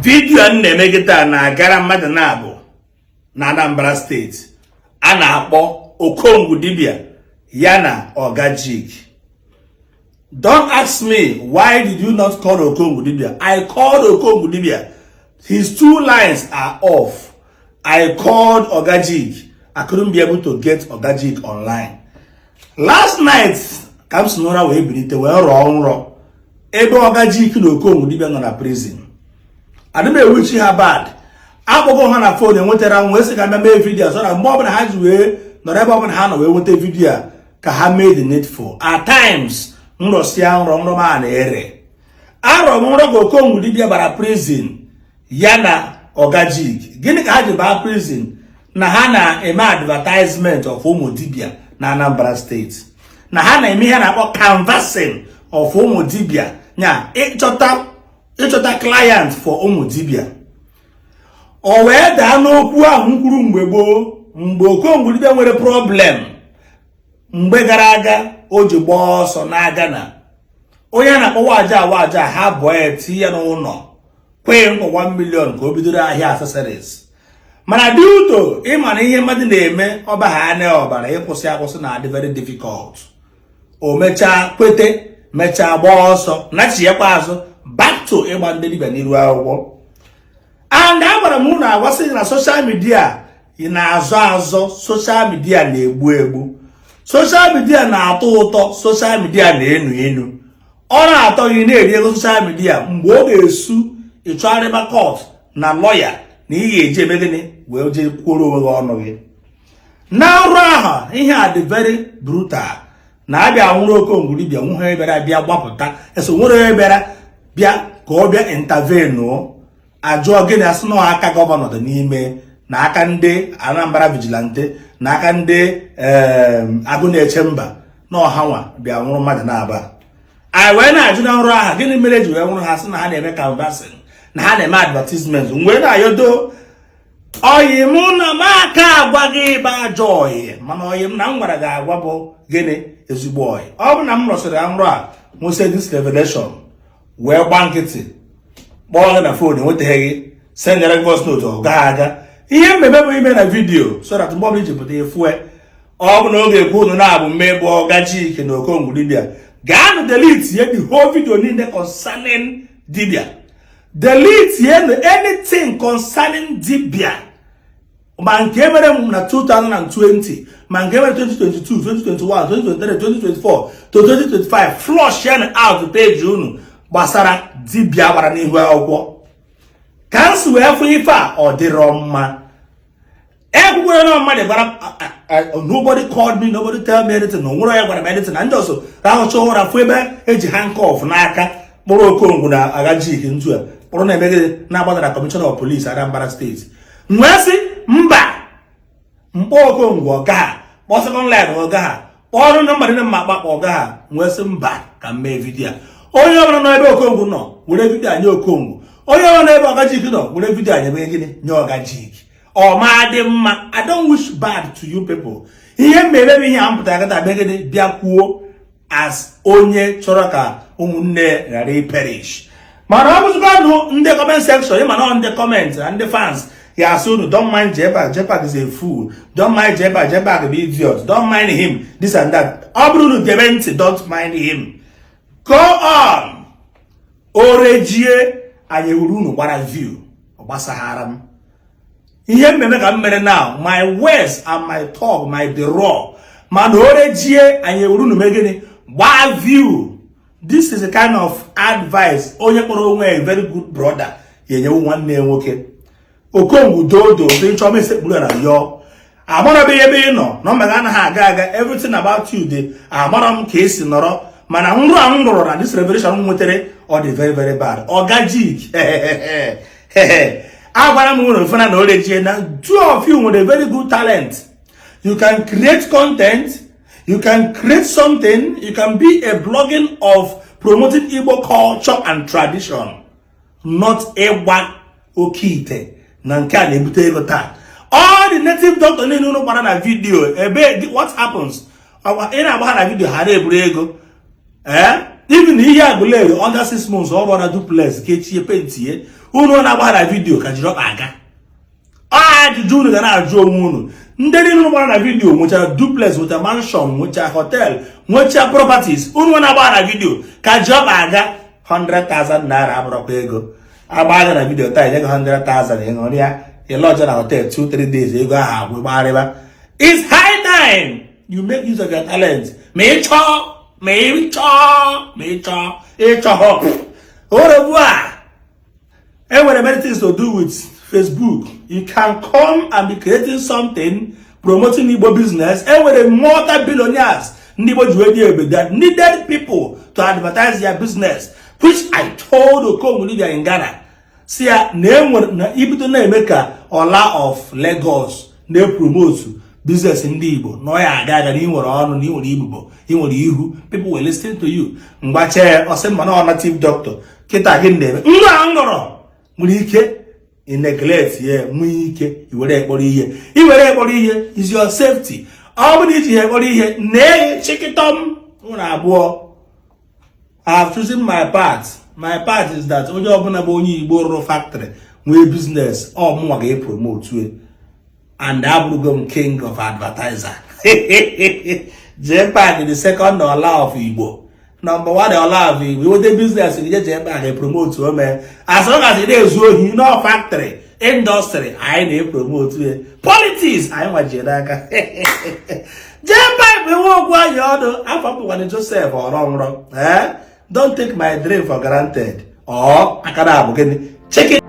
Video a na-eme kịta na-agara mmadụ na-abụ na Anambra Steeti a na-akpọ Okongwu Dibia ya na Oga Jik. Don't ask me why did you not call Okongwu Dibia. I called Okongwu Dibia. His two lines are off. I called Oga Jik. I couldn't be able to get Oga Jik online. Last night ka m si n'ụra wee bilite, wee rọọ nrọ ebe Oga Jik na Okongwu Dibia nọ na prison. Adị m ewuchi ha bad. Akpọgo ha na phone, enwetara m, wee sị ka m bịa mee video so na mgbe ọbụla ha ji wee nọrọ, ebe ọbụla ha nọ wee nweta video a, ka ha mee the needful. At times nrọsịa nrọ, nrọ m a na-ere. Arọ m nrọ ka Okongwu Dibia bara prison ya na Oga Jik. Gịnị ka ha ji baa prison? Na ha na-eme advertisement of ụmụ dibia na Anambra Steeti, na ha na-eme ihe na-akpọ canvassing of ụmụ dibia, nya ịchọta client for ụmụ dibia. O wee daa n'okwu ahụ m kwuru mgbe gboo, mgbe Okongwu Dibia nwere problem mgbe gara aga, o ji gbaa ọsọ n'aga na onye a na-akpọ Waja Waja. Ha bụọ ya, tinye ya n'ụlọ, kwee nkwa 1 million ka o bidoro ahịa accessories. Mana dị uto, ịma na ihe mmadụ na-eme ọba ha anya ọbara, ịkwụsị akwụsị na-adị very difficult. O mechaa kwete, mechaa gbaa ọsọ, nachighekwa azụ back to ịgba ndị dibịa n'iru akwụkwọ. And agwara m unu, agwasị na social media ị na-azọ azọ, social media na-egbu egbu, social media na-atọ ụtọ, social media na-enu enu. Ọ na-atọ gị na-eri ego social media, mgbe ọ ga-esu ịchọgharịba court na lawyer na ị ga-eji eme gịnị wee jee kwuoro onwe gị ọnụ gị. Na nrọ ahụ, ihe a dị very brutal na abịa nwụrụ Okongwu Dibia, nwụhe bịara bịa gbapụta eso, nwere onye bịara bịa ka ọ bịa intervene. Ajụọ gịnị, asị na aka governor dị n'ime, na aka ndị Anambra vigilante, na aka ndị agụ na-eche mba na ọha nwa bịa nwụrụ mmadụ na-aba. Anyị wee na-ajụ na nrọ aha, gịnị mere eji wee nwụrụ ha? Sị na ha na-eme canvassing, na ha na-eme advertisement. Wee na-ayọdo oyi mụ na m aka agwa gị ịba ajọ oyi, mana oyi m na m gwara gị agwa bụ gịnị? Ezigbo oyi. Ọ bụ na m rọsịrị nrọ a, nwụsị this revelation, wee gba nkịtị, kpọọ gị na phone, enwetaghị gị, sendere gị voice note, ọ gaghị aga. Ihe mmemme bụ ime na video so that mgbe ọbụla iji pụta efue. Ọ bụ na oge ekwu unu na-abụ mmegbu Oga Jik na Okongwu Dibia, gaanụ delete ye the whole video niile concerning dibia. Delete ye anything concerning dibia, ma nke mere m na 2020, ma nke mere 2022, 2021, 2023, 2024 to 2025. Flush ya out page unu gbasara dibia gbara n'ihu akwụkwọ. Ka m si wee fụ ife a, ọ dịrọ mma. Ekwukwere na mmadụ gwara. Nobody called me, nobody tell me anything. Na onwere onye gwara m anything. Na ndị ọzọ rahụcha ụra, fụ ebe eji handcuff n'aka kpụrụ Okongwu na Oga Jik, ntu a kpụrụ na-eme gịnị, na-agbada na Commissioner of Police Anambra Steeti. M wee sị mba, mkpọ Okongwu ọga ha, kpọọ second line ọga ha, kpọọ nọmba dị mma akpakpọ ọga ha. M wee sị mba, ka m mee video. Onye ọbụla nọ ebe Okongwu nọ, were video nye Okongwu. Onye ọbụla nọ ebe Oga Jik nọ, were video nye gịnị? Nye Oga Jik. Ọ ma dị mma. I don't wish bad to you people. Ihe mmemme bụ ihe a mpụtara kịta, bịa gịnị, bịa kwuo as onye chọrọ ka ụmụnne ghara iperish. Mana ọ bụzikwa nụ ndị comment section, ịma na ndị comment na ndị fans ya asị unu, "Don't mind Jpac, Jpac is a fool. Don't mind Jpac, Jpac bụ idiot. Don't mind him," this and that. Ọ bụrụ unu gebe ntị, don't mind him, go on. Orejie anyị ewuru unu gbara view, ọ gbasaghara m. Ihe mmemme ka m mere now, my words and my talk might be raw, mana orejie anyị ewuru unu mee gịnị? Gbaa view. This is a kind of advice onye kpọrọ onwe a very good brother ya enyewu nwanne ya nwoke. Okongwu, dodo dị nchọ m esekpuru na yọọ. Amara ebe ị nọ, nọmba gị anaghị aga aga, everything about you dị amara m ka esi nọrọ. Mana nrọ a m rọrọ na this revelation m nwetara, ọ dị very very bad. Oga Jik, agwara m nwere ofena na orejie na two of you nwere very good talent. You can create content, you can create something, you can be a blogging of promoting Igbo culture and tradition, not ịgba oke ite na nke a na-ebute ego taa. All the native doctor niile unu gbara na video, ebe what happens? Ị na-agba ha na video, ha na-eburu ego. Ee, even ihe Aguleri, under 6 months, ọ rụọ na duplex ka echie pentie. Unu na-agba na video ka jiri ọkpa aga. Ajụjụ unu ga na-ajụ onwe unu, ndị niile unu gbara na video nwechara duplex, nwecha mansion, nwecha hotel, nwecha properties. Unu na-agba na video ka ji ọkpa aga. 100,000 naira abụrụkwa ego. Agba aga na video taa, enye gị 100,000, ịṅụrị ya, ịlọja na hotel 2 3 days, ego ahụ agwụ, gbagharịba. It's high time you make use of your talent. Ma ị chọọ, ma ị chọọ, ma ị chọọ, ịchọọ oregbu a, enwere many things to do with Facebook. You can come and be creating something promoting Igbo business. Enwere multi-billionaires ndị Igbo ji wee dị ebe that needed people to advertise their business, which I told Okongwu Dibia in Ghana, si ya na enwere na ibido na-eme ka Ola of Lagos na-epromote business ndị Igbo, na ọ ya aga aga, na ị nwere ọnụ, na ị nwere ibubo, ị nwere ihu, people will listen to you. Mgbache ọsị mma na ọ native doctor kịta gị na-eme ngwa ngọrọ nwere ike ị neglect ya, nwee ike iwere ekpọrọ ihe. Iwere ekpọrọ ihe is your safety. Ọ bụrụ na iji ya ekpọrọ ihe na chịkịtọm ụlọ abụọ. I have chosen my path. My path is that onye ọbụla bụ onye Igbo rụrụ factory, nwee business, ọ mụnwa ga-epromote, and abụrụgo m king of advertiser. JPAC, the second Ola of Igbo, number one Ola of Igbo. Iweta business gị je JPAC promote ome. As long as ị na-ezu ohi no factory industry, anyị na-epromote ya. Politics anyị nwajiri n'aka. JPAC bụ nwe okwu anyị ọdụ afọ bụkwana Joseph Ọrọnrọ. Eh, don't take my dream for granted. Ọ aka na abụ gịnị? Check it.